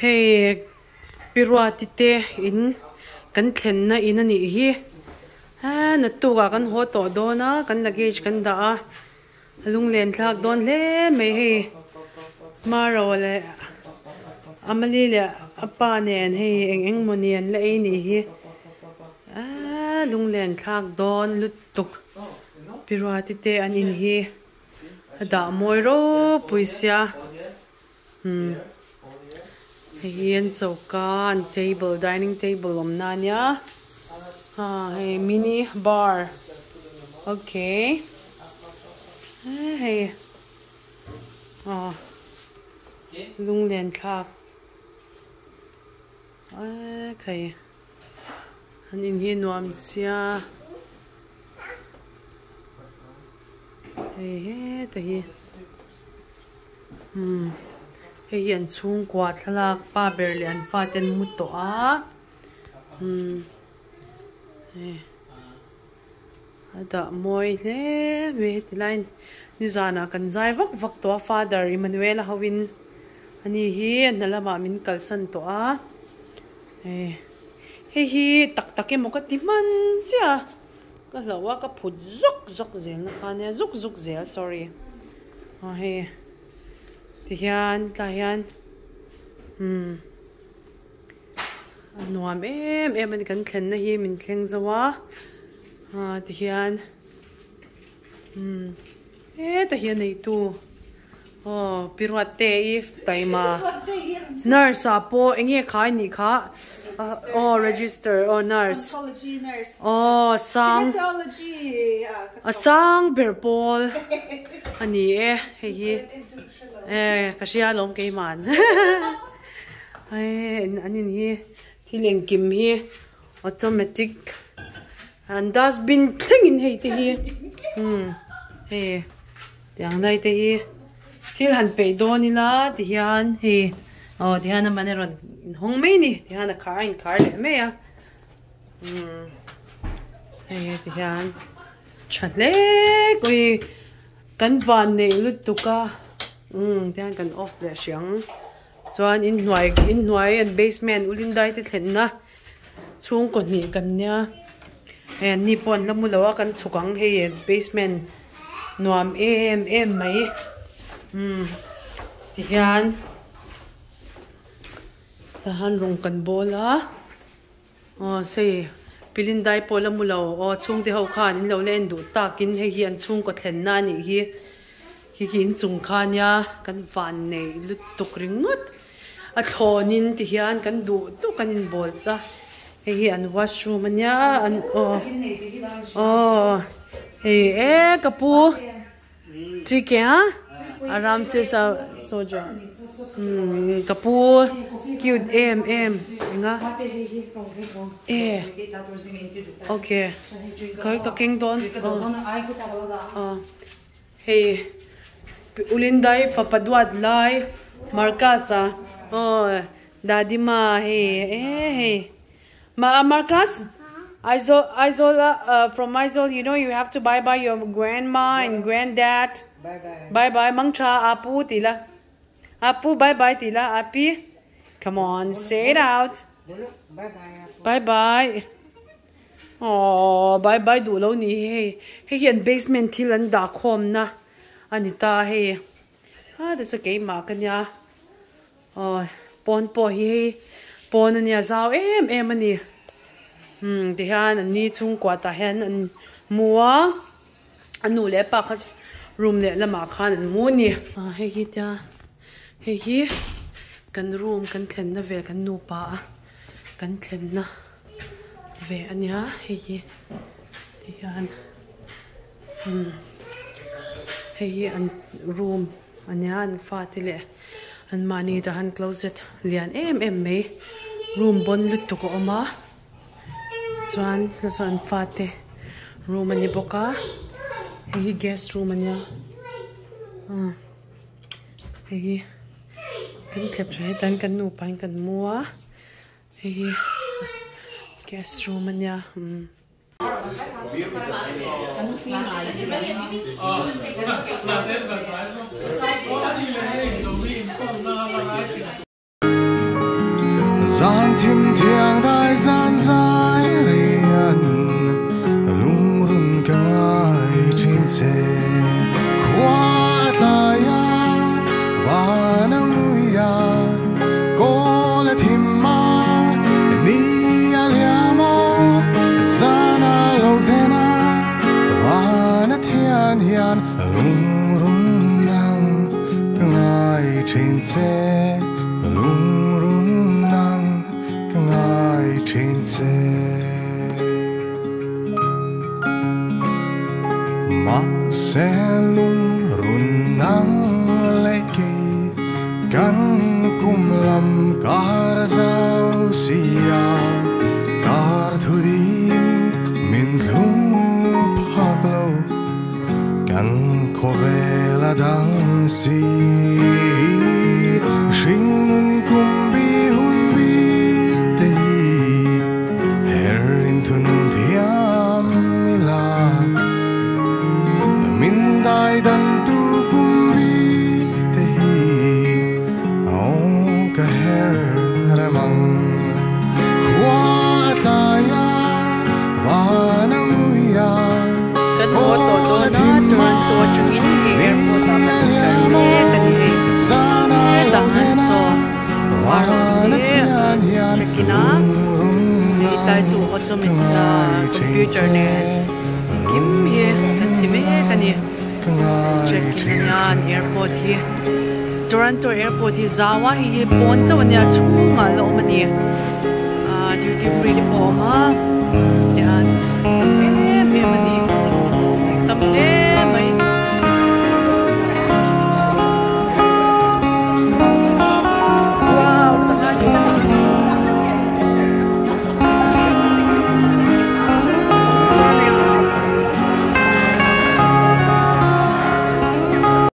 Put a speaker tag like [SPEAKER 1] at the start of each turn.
[SPEAKER 1] Hei Pi Ruati te in kan thlenna in a nih hi aa naktuk ah kan haw tawh dawn a kan luggage kan dah a a lunglen thlak dawn hle mai hei Maro leh Amali leh a pa nen hei eng eng maw ni an la ei nih hi aa lunglen thlak dawn lutuk Pi Ruati te an in hi a dah mawi ropui sia. Umm hei hi an choka an table dining table awmna a nia ah hei mini bar okay hei ah lunglen thlak ekhei an in hi nuam sia hei heta hi. Umm hei hi an chhungkua thlalak pa ber leh an fate an mu tawh a umm hei a dah mawi hle mai heti laiin nizanah kan zai vak vak tawh a father Emmanuel a ho in ani hi a hna lamah min kalsan tawh a hei hei hi tak tak emaw ka ti hman chiah a. Ka hlauh a ka phut zuk zuk zel na kha nia zuk zuk zel sorry aw hei tihian tlai hian umm a nuam em em a ni kan thlenna hi min thleng zo a ah tihian umm hetah hian neitu. Aw pi Ruatte i taima nurse ah pawh eng nge kha i nih kha aw register aw nurse aw sang a sang ber pawl a ni e hei hi e ka hria alawm keiman hei an in hi thil engkim hi automatic an dustbin thlengin hei te hi umm hei. Tiang dai te hi thil han peih dawn ila ti hian hei aw ti hian a man a rawn inhawng mai a ni ti hian a khar a inkhar leh mai a umm hei ti hian tha hle kawi kan van neih lutuk a umm ti hian kan off leh hrih ang chuan inhnuai inhnuai an basement ulindai te thlenna. Chhungkaw hnih kan nia hei an ni pawh an la mu lo a kan chhuk ang hei basement nuam em em mai umm tihian tahan rawng kan bawl a aw sei pilindai pawh la mu lo aw chhungte ho khan in lo la en duh takin hei hi an chhungkaw thlenna a nih hi khi khi inchung kha nia kan van nei lutuk ringawt. A thlawnin ti hian kan duh duh kan inbawl ta hei hi an washroom a nia an aw aw hei e ka pu chi ke a aram se sa soja umm ka pu cute em em eng a e okay khawi ka keng dawn aw. Hei Ulindai fapa duat lai Marcus a aw Dadima hei e hei Ma Marcus Aizawl Aizawl a from Aizawl you know you have to bye bye your grandma and granddad
[SPEAKER 2] Bye bye
[SPEAKER 1] bye bye mangtha apu tih la apu bye bye tih la api come on say it out
[SPEAKER 2] Bye bye apu
[SPEAKER 1] bye bye. Aww bye bye duh lo ni hi hei hei hian basement thil an dah khawm na a ni ta hei a ti chu keimah ka nia aw pawn pawh hi hei pawn a nia zau em em a ni umm ti hian an ni chhungkua tah hian an mu a a nu leh a pa kha room leh lamah khan an mu a ni ah hei hi tia hei hi kan room kan thlenna vel kan nupa a kan thlenna. Ve a nia hei hi ti hian umm hei hi an room a nia an fate leh an mahni tah hian closet lian em em mai room bawn lutuk a awm a chuan hla sawn an fate room a ni bawk a hei hi guest room a nia ah hei hi kan thlep tha hetan kan nupa in kan mu a. Hei hi guest room a nia umm.
[SPEAKER 2] Zan thim thiang dai zan zai rian lungrun ka ngai thin che khua a tlai a van a ngui a kawl a thim a ni a liam a zan a lo then a van a thian hian lungrun nang ka ngai thin che lungrun nang ka ngai thin che. Mahse lungrun nang leh kei kan kum lam kar zau sia kar thu din min thlung phak lo kan khawvel a dang si. Hringnun kum bi hun bi te hi her in thunun thiam ila min dai dan tu kum bi te hi aw ka her remang khua a tlai a van a ngui a
[SPEAKER 1] Kan haw tawh dawn a Toronto atangin hei airport ah kan kal mek a ni hei. Hetah hian chaw a rawn hi check in a hei tlai chu automatic a computer nen engkim hi kan ti mek a ni check in a nia an airport hi Toronto airport hi zau a hei hi pawn chauh a nia chhungah a la awm a ni ah duty free te pawh a awm a tihian tam em em a ni tam hle.